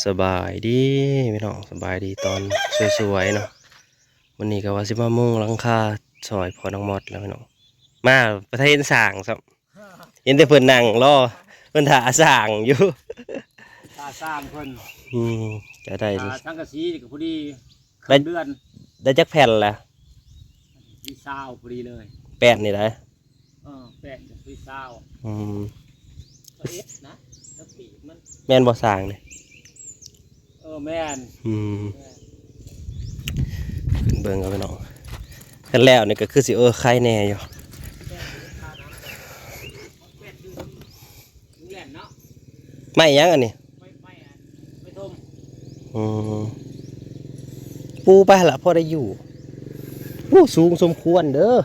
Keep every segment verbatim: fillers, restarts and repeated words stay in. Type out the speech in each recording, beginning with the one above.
สบายดีพี่น้อง สบายดีตอนสวยๆเนาะ วันนี้ก็ว่าสิมามุงหลังคาซอยพ่อน้องมอดแล้วพี่น้อง มาประเทศสร้างซ้ำ เห็นแต่เพิ่นนั่งรอ เพิ่นถ่าสร้างอยู่ ตาสร้างเพิ่น อืมจะได้ ตาสังกะสีนี่ก็พอดีครึ่งเดือน ได้จักแผ่นละ ที่ซาวพอดีเลย แป้นนี่ได้ เออแป้นกับที่ซาว อืม ก็เอ็ดนะสปีดมัน แม่นบ่สร้างนี่ เออแม่น อืมเบิ่งเอาพี่น้องคันแล้วนี่ก็คือสิเออไข่แน่อยู่ แป้นคือแล่นเนาะ ไม้หยังอันนี้ ไม่ไม่อ่ะไม่ทม อืมปูไปละพอได้อยู่ปูสูงสมควรเด้อ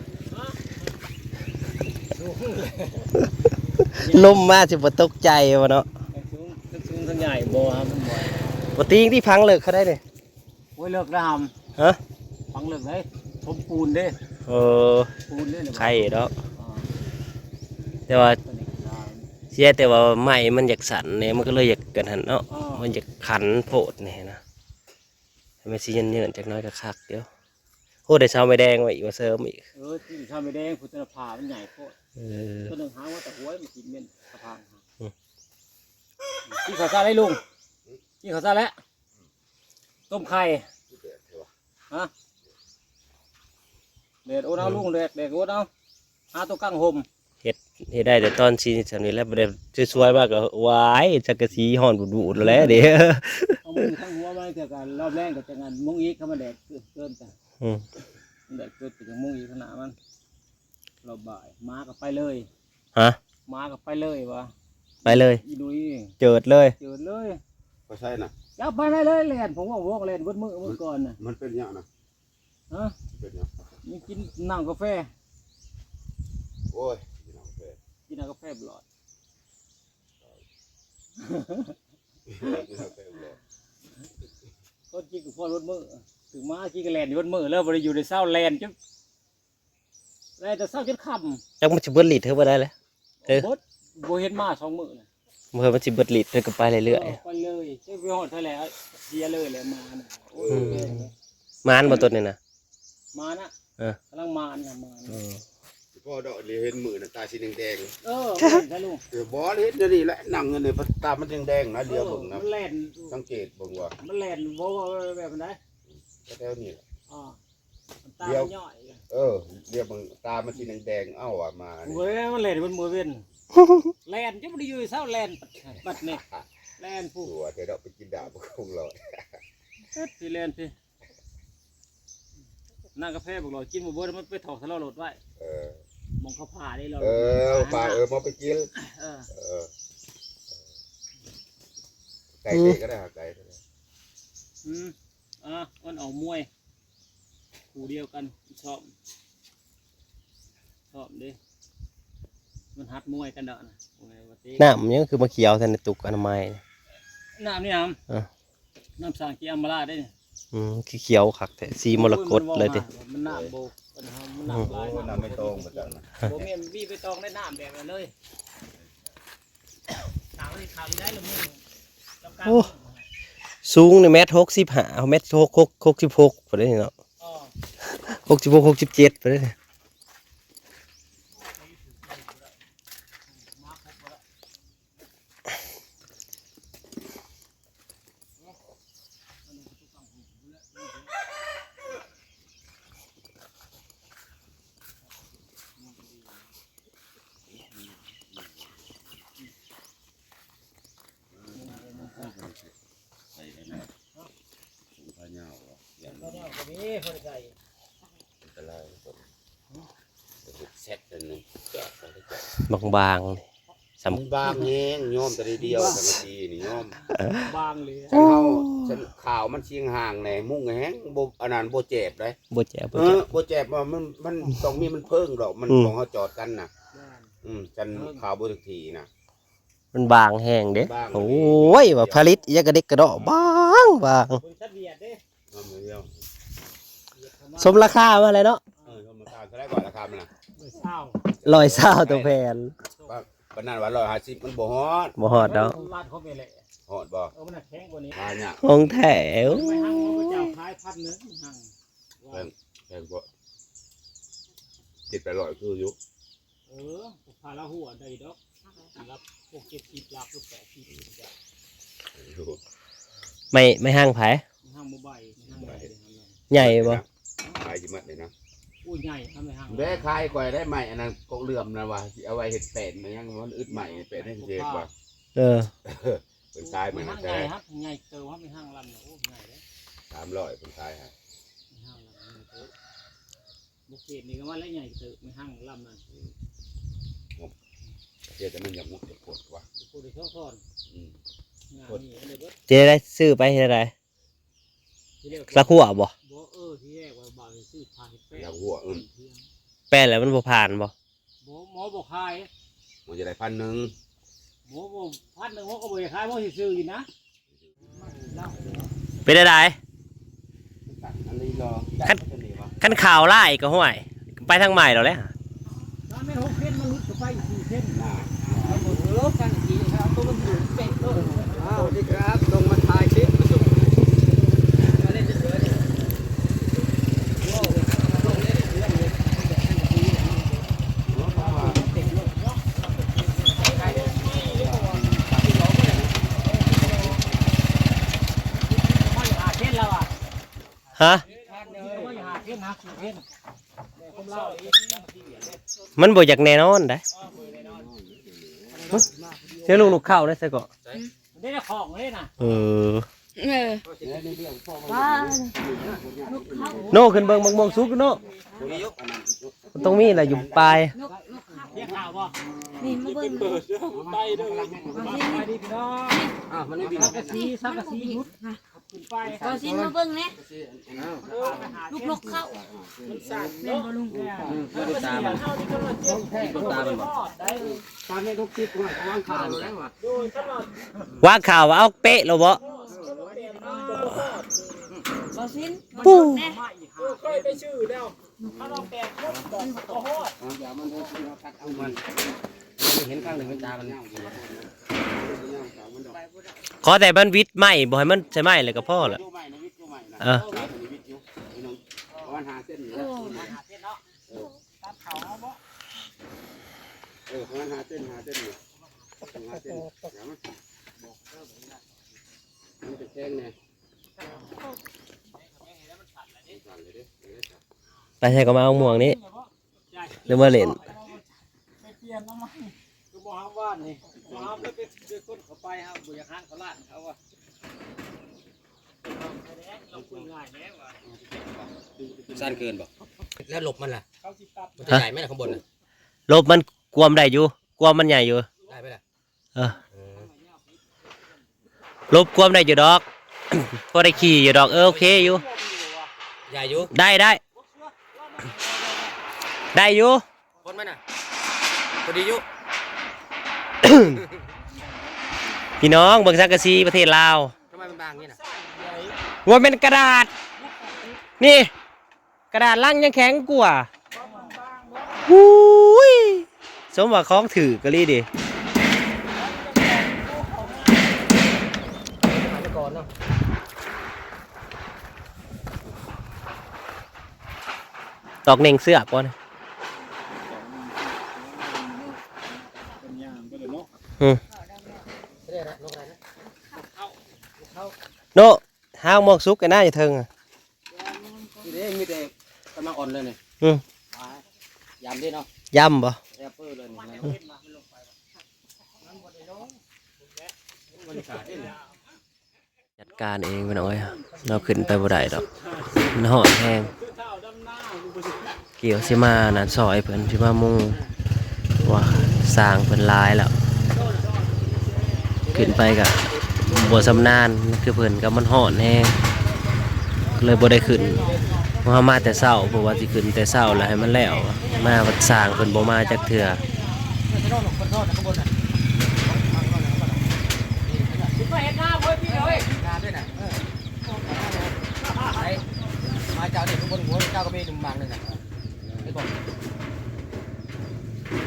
ลมมาสิบ่ตกใจวะเนาะ ทั้งสูงทั้งสูงทั้งใหญ่บ่ครับมันบ่ บ่ตีงที่พังเลิกเขาได้เลย โอ้ยเลิกแล้วห ฮะ ำฝังเลิกเลยทมปูนเด้ เออ ปูนเด้เนี่ย ไข่เนาะ อ่า แต่ว่า ตัวนี้ก็ได้ เสียแต่ว่าไม้มันอยากสั่นเนี่ยมันก็เลยอยากกันหันเนาะมันอยากขันโพดนี่นะให้มันสิเยินๆจักหน้อยก็คักเดียวโอ้ได้เสาไม้แดงไว้อีกมาเสริมอีก เออที่ทำไปแดงพุทธนภามันใหญ่โคตร เออ ตัวหนึ่งหางว่าแต่หัวมันกินเม็นสะพาน อืม ที่เขาซาได้ลุงที่เขาซาแล้วต้มไข่ฮะแดดโอนเอาลุงแดดแดดโอนเอาหาตัวกั้งห่ม เฮ็ดเฮ็ดได้แต่ตอนสีสำนี้แล้วบ่ได้สวยๆมากก็วายจักกะสีฮ้อนบูดๆแล้วแหละเด้ เอามือทั้งหัวมาเจอกันรอบแรกกับจังงานมุ้งอีกเขามาแดดเกินกัน อืม มันแดดเกินไปจังมุ้งอีกขนาดมันรอบบ่ายหมาก็ไปเลย ฮะ หมาก็ไปเลยวะ ไปเลย อีดุย เจิดเลย เจิดเลย ก็ใช่นะ จับไปได้เลยแลนผมว่าผมแลนเบิดมือเมื่อก่อนน่ะ มันเป็นอย่างนะ ฮะ เป็นอย่าง นี่กินน้ำกาแฟ โอ้ยกินน้ำกาแฟ กินน้ำกาแฟบลอด กินน้ำกาแฟเลย ก็กินกับพ่อรถมือถึงมากินกับแลนอยู่รถมือแล้วบริอยู่ในเศร้าแลนจนแลนแต่เศร้าจนค่ำ จักมันสิเบิดลิตรเท่าบ่ได้เลย เออ บดโบเห็นมาสองมือนะ เมื่อมันสิเบิดลิตรเพิ่นก็ไปเรื่อย ไปเลยจะไปหอดเท่าไหร่เสียเลยแหละมาน่ะโอ้ย ๆ มานบ่ต้นนี่นะ มานะ เออ กำลังมานะมานะ เออ พ่อดอกเดียวเห็นมือน่ะตาสีแดง เออแม่นใช่ลุง ๆเออบอเห็นเดี๋ยวนี้แหละนั่งอยู่ในตามันแดงๆนะเดียวเบิ่งนะ มันแลน สังเกตเบิ่งว่า มันแลนโบว่าแบบนั้น ก็แถวนี้แหละ อ่ามันตา เดี๋ยว ย่อย เออเดียวเบิ่งตามันสีแดงๆเอ้าอ่ะมานี่ เว้ยมันแลนมันมือเว้นแลนจะไม่ได้อยู่เศร้าแลนปัดนี่แลนผู้ ตัวเดี๋ยวเราไปกินดาบคงหลอด เอ็ดที่แลนที่นั่งกาแฟบอกหลอดกินมาเบิดมันไปถอกทะเลาะรถไว้ เออ มองเขาผ่าได้เรา เออปลาเออมาไปกิน เออ เออไก่เตะก็ได้หาไก่ก็ได้ อืมอ่ะมันออกมวยคู่เดียวกันชอบชอบเด้มันหัดมวยกันเด้อนะโอ้ยว่าติ น้ำยังคือมาเขียวแทนในตุกอนามัย น้ำนี่น้ อ่ะ ำน้ำสางกีอัมมาลาได้เนี่ย อืมคือเขียวคักแท้สีมรกตเลยติ มันน้ำโบมันน้ำลาย โอ้น้ำไม่ตรงมาจากนะ โบมีมีไปตองได้น้ำแบบนั้นเลยตามที่ข่าวได้ละมึง โอ้ สูงนี่เมตรหกสิบห้าเมตรหกหกหกสิบหกพอได้เนาะ อ๋อ หกสิบหกหกสิบเจ็ดพอได้ ใส่กันนะถุงผ้ายาวอ่ะอย่าง ก็เนี่ยก็มีคนใส่ อันตรายก่อนเห็ดเซ็ตอันหนึงแกะไปเลยแกะ บางๆนี่ มันบางแห้งย้อมแต่เดียวสังกะสีนี่ย้อม บางเลย ฉันเอาฉันข่าวมันเชียงห่างแหน่มุ่งแห้งบ่อันนั้นบ่เจ็บเลย บ่แจ๋วบ่ เอ แจ๋ อ ว บ่เจ็บว่ามันมันต้องมีมันเพิ่งดอกมัน อืม ของเขาจอดกันน่ะ แม่น อืมฉันข่าวบ่ถึกทีน่ะ มันบางแฮงเด้ บาง โอ้ยว่าผลิตอีหยังกระเด็กกระดอกบางบาง บริษัทเวียดเด้ เอามาเดียว เวียดเข้ามา สมราคามาเลยเนาะ เออเอามาตามเท่าไหร่ก่อนราคามันน่ะ เออเศร้า ร้อยซาวตัวแพน ปานนั้นว่าร้อยห้าสิบมันบ่ฮอด บ่ฮอดดอก ลาดเขาไปแหละ ฮอดบ่ เออ มันน่ะแข็งกว่านี้ มาเนี่ย ของแท้ ไม่หั่งว่าพระเจ้าขายพันหนึ่งหั่ง แพง แพงกว่า เจ็ดแปดร้อยคืออยู่ เออ พาละหัวได้ดอก รับพวกเจ็ดสิบ รับหรือแปดสิบ จ้ะ ไม่ ไม่หั่งไผ ไม่หั่งบ่ใบ ไม่หั่งใบเลยหั่งเลย ใหญ่บ่ ขายสิหมดเลยนะ อู้ใหญ่ทำไมหั่ง ได้ขายก่อยได้ใหม่ อันนั้นกกเหลื่อมนะวะ สิเอาไว้เฮ็ดแป้นมันยัง มันอึดใหม่แป้นให้เฮ็ดว่ะ เออ เป็นขายเหมือนกัน ไม่หั่งใหญ่ครับ ใหญ่เติบครับ ไม่หั่งลำนะ โอ้ ใหญ่เลย สามร้อยเป็นขายฮะ ไม่หั่งลำนะ เติบ บุกเกตนี่ก็ว่าแล้วใหญ่เติบ ไม่หั่งลำนะ เดี๋ยวแต่มันยังงดจะปวดวะ ปวดอีกสองท่อน อืม งานนี่เลยเบิด เจ๊ได้ซื้อไปเท่าไหร่ ทีเดียว สักหัวบ่ บ่ เออ ทีแรกว่าบ่าวสิซื้อพาเฮ็ดแป้ง อยากหัว อืม เที่ยง แป้งแล้วมันบ่ผ่านบ่ บ่ หมอบ่ขาย มันจะได้พันหนึ่ง หมอบ่ พันหนึ่ง หมอก็บ่อยากขาย หมอสิซื้ออยู่นะ เป็นได้ได อันนี้รอ คัน จับตัวนี้วะ คันข่าวไล่ก็ห้วย ไปทางใหม่แล้วแหละ อ้าว สวัสดีครับ ลงมาถ่ายคลิปมาส่ง ฮะ มันบ่อยากแน่นอนได้ เสียลูกลูกเข้าได้ซะก่อน ได้ของเลยนะ เออ เออ ว้า โน่ ขึ้นเบิ่งมะม่วงสุกโน่ มันต้องมีแหละอยู่ปลาย เรียกข่าวบ่ นี่มาเบิ่ง ไปเด้อ ไปดีพี่น้อง อ้าว มันไม่บิน สังกะสี สังกะสีหยุด ขึ้นไป บ่าวสินมาเบิ่งแหน่ ลูกนกเข้า มันสั่นเนาะ แม่นบ่ลุง อืม มันก็ตามมัน มันตามมันบ่ ตามในลูกศิษย์ว่าเขาวางข่าวแล้วว่ะ วางข่าวว่าเอาเป๊ะแล้วบ่ บ่าวสิน ปู้ มาเบิ่งแหน่ เออ ค่อยไปซื้อแล้ว ถ้าเราแปดคนบ่ฮอด เอาอย่ามันเถอะ เอามัน มันเห็นข้างหนึ่งเป็นตามัน ขอแต่มันวิดไม้ บ่ให้มันใส่ไม้เลยก็พอละ เออ ประมาณห้าเซนนี่นะ เออ เออ ประมาณห้าเซน ห้าเซนนี่ ห้าเซน อย่ามัน มันจะแข็งแน่ ไปใส่ก็มาเอาม่วงนี้ หรือว่าเล่น ไปเปลี่ยนน้ำมัน ก็บ่ห้ามว่านนี่ บ่ห้ามแล้วไป ไปคนเข้าไปครับ บ่อยากหันเขาล้านเขาอะ เราคุยง่ายแน่ว่ะ สั้นเกินบ่ แล้วหลบมันล่ะ เขาสิตัด มันจะใหญ่ไหมล่ะข้างบนน่ะ หลบมันกวมได้อยู่ กวมมันใหญ่อยู่ ได้ไหมล่ะ เออ เออ หลบกวมได้อยู่ดอก พอได้ขี่อยู่ดอก เออ โอเคอยู่ ใหญ่อยู่ ได้ ได้ ได้อยู่ คนมันน่ะ พอดีอยู่ พี่น้อง เบิ่งสังกะสีประเทศลาว ทำไมมันบางอย่างนี้น่ะ ว่าเป็นกระดาษ นี่ กระดาษลังยังแข็งกว่า อุ้ย สมว่าของถือกะลีดิ ตอกเน่งเสื้อก่อน เป็นยางไปเลยเนาะ อืม โน ห้าวหมวกสุกไอ้หน้าอย่าเทิงอะ นี่เด้ มีแต่กำลังอ่อนเลยนี่ อืม ยำดิเนาะ ยำบ่ แซ่บเปิ้ลเลยนี่ บรรยากาศเด้นี่ จัดการเองพี่น้องเอ้ย เราขึ้นไปบ่ได้ดอก มันฮ้อนแฮง เกี่ยวสิมานะ ซอยเพิ่นสิมามุง ว่าสร้างเพิ่นหลายแล้ว ขึ้นไปก็บ่ชำนาญ คือเพิ่นก็มันฮ้อนแฮง เลยบ่ได้ขึ้น เพราะเฮามาแต่เช้า เพราะว่าสิขึ้นแต่เช้าแล้วให้มันแล้ว มาบัดสร้างเพิ่นบ่มาจักเทื่อ ไปเฮ็ดนาเว้ยพี่เอ้ย งานด้วยน่ะ เออ ไอ้ มาเจ้านี่ข้างบนหัวเจ้าก็มีหนึ่งหมากหนึ่งน่ะ ไอ้บอก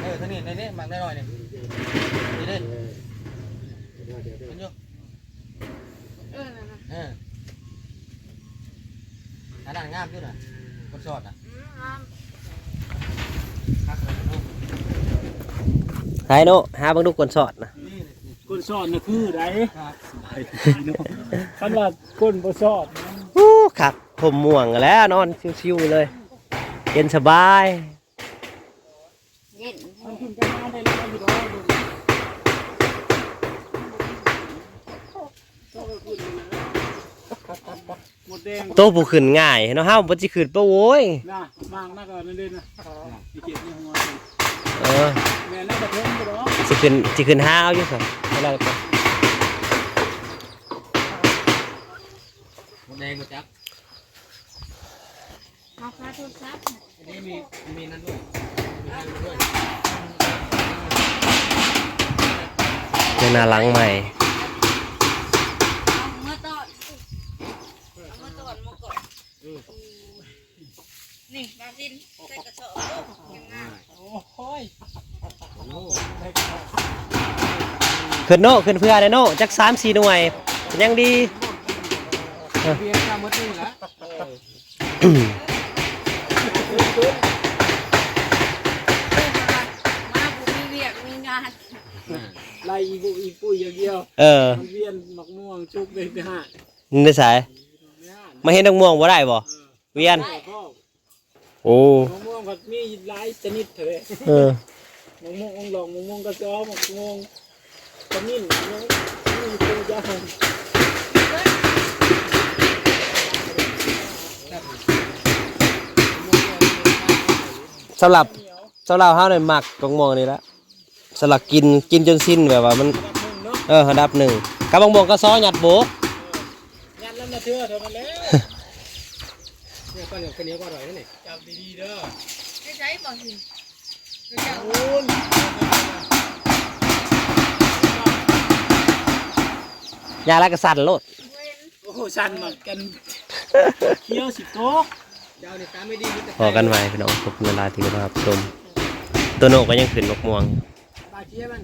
เออ ทางนี้ ในนี้หมากน้อยๆนี่ นี่ดิ เห็นอยู่ งามอยู่นะ คนสอดนะ อืม งาม คักเลยลูก ไทโน่ หาเบิ่งดูคนสอดนะ นี่ นี่ คนสอดน่ะคือใด ครับ สบายดีเนาะ คันว่าคนบ่สอดนะ อู้ คัก ผมม่วงแล้ว นอนชิวๆเลย เย็นสบาย เย็น มันขึ้นจะมาได้แล้วอยู่ดอก หมดแดง โตผู้ขึ้นง่ายเนาะ เฮาบ่สิขึ้นปะโว้ย น่ะ มางนักกว่านั่นเด้นะ อีเกียดในหัว เออ แม่นแล้วกระเทิงอยู่ดอก สิขึ้น สิขึ้นหาเอาอยู่ซั่น อะไรปะ หมดแดงบ่จัก มาพาโทรศัพท์ อันนี้มี มีนั่นด้วย มีนั่นด้วย เดี๋ยวหน้าหลังใหม่ เอาเมื่อตอน เอาเมื่อตอนมาก่อน อืม นี่ มาสิน ใส่กระสอบ โอ้ ยังงาม โอ้ย ขึ้นโน่ ขึ้นเพื่อได้โน่ จักสามสี่หน่วย ยังดี เออ เวียนมาหมดนี่ละ มาบุมีเวียกมีงาน ไล่อีบุอีปุ้ยอย่างเดียว เออ มันเวียนหมากม่วงชุกเลยนะ มึงได้สาย เนี่ย มาเห็นหมากม่วงบ่ได้บ่ เออ เวียน ได้พ่อ โอ้ หมากม่วงก็มีหลายชนิดเลย เออ หมากม่วงอ่องหล่อง หมากม่วงกระซ้อ หมากม่วงขมิ้น หมากม่วง มีตัวอย่าง สำหรับ สำหรับเฮาเนี่ยมักหมากม่วงนี่ละ สำหรับกิน กินจนสิ้นแบบว่ามัน อันดับหนึ่งเนาะ เออ อันดับหนึ่ง กับหมากม่วงกระซ้อหยัดโบก เออ ยัดแล้วมาเทื่อเท่านั้นแหละ เนี่ย ข้าวเหนียว ข้าวเหนียวก็อร่อยนะนี่ จับดีๆเด้อ ไม่ใช่บอกสิ โอ้ย ยาละกระสันโลด โอ้โห สั่นหมดกัน เคี้ยวสิโก๊ก เจ้านี่ตาไม่ดี พ้อกันใหม่พี่น้อง ขอบคุณเวลาที่เข้ามารับชม โตโน่ก็ยังขึ้นหมากม่วง ปลาเคี้ยวมัน